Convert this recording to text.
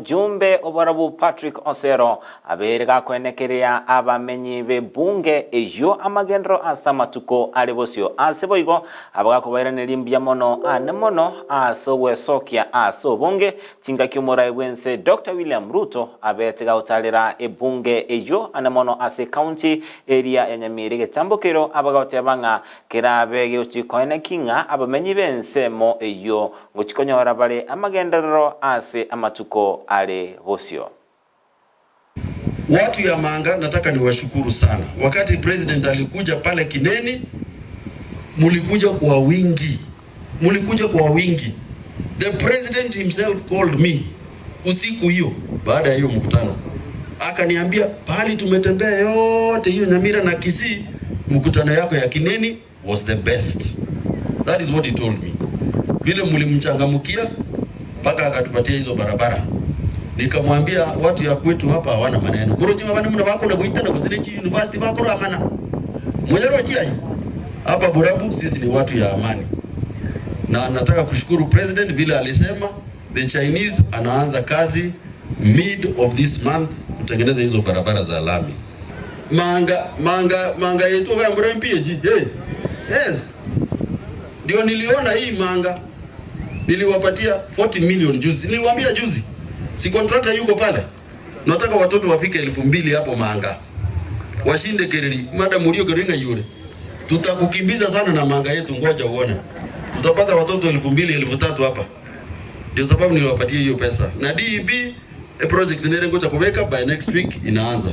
Omojumbe oborabu Patrick Osero abeire gakoenekeria abamenyi b'ebunge eyio amagenderero ase amatuko are bosio. Ase boigo abagakobairaneria mbuya mono ane mono ase ogwesokia ase obonge chingaki omorai bw'ense Doctor William Ruto abete gagotarera ebunge eyio ane mono ase ecounty eria ya Nyamira egetambokero abagoteba ng'a kerabe gegochi koeneki ng'a abamenyi b'ensemo eyio ngochi konyora bare amagenderero ase amatuko are bosio. Watu ya Manga nataka niwashukuru sana. Wakati president alikuja pale Kineni, mulikuja kwa wingi, mulikuja kwa wingi. The president himself called me usiku hiyo, baada ya hiyo mkutano, akaniambia pahali tumetembea yote hiyo Nyamira na Kisii, mkutano yako ya Kineni was the best. That is what he told me. Vile mlimchangamkia mpaka akatupatia hizo barabara. Nikamwambia watu ya kwetu hapa hawana maneno. Murochi mabane muna bako na kuita na kusinechi university bako ramana. Mwenye chia hapa Borabu sisi ni watu ya amani. Na nataka kushukuru president vile alisema the Chinese anaanza kazi mid of this month kutengeneza hizo barabara za lami. Manga manga manga yetu kwa mbura MPG. Hey. Yes. Ndio niliona hii manga. Niliwapatia 40 million juzi. Niliwaambia juzi. Si contractor yuko pale. Nataka watoto wafike 2000 hapo Manga. Washinde Kereri. Madam ulio Keringa yule. Tutakukimbiza sana na Manga yetu, ngoja uone. Tutapata watoto 2000 3000 hapa. Ndio sababu niliwapatia hiyo pesa. Na DEB a project nile ngoja kuweka by next week inaanza.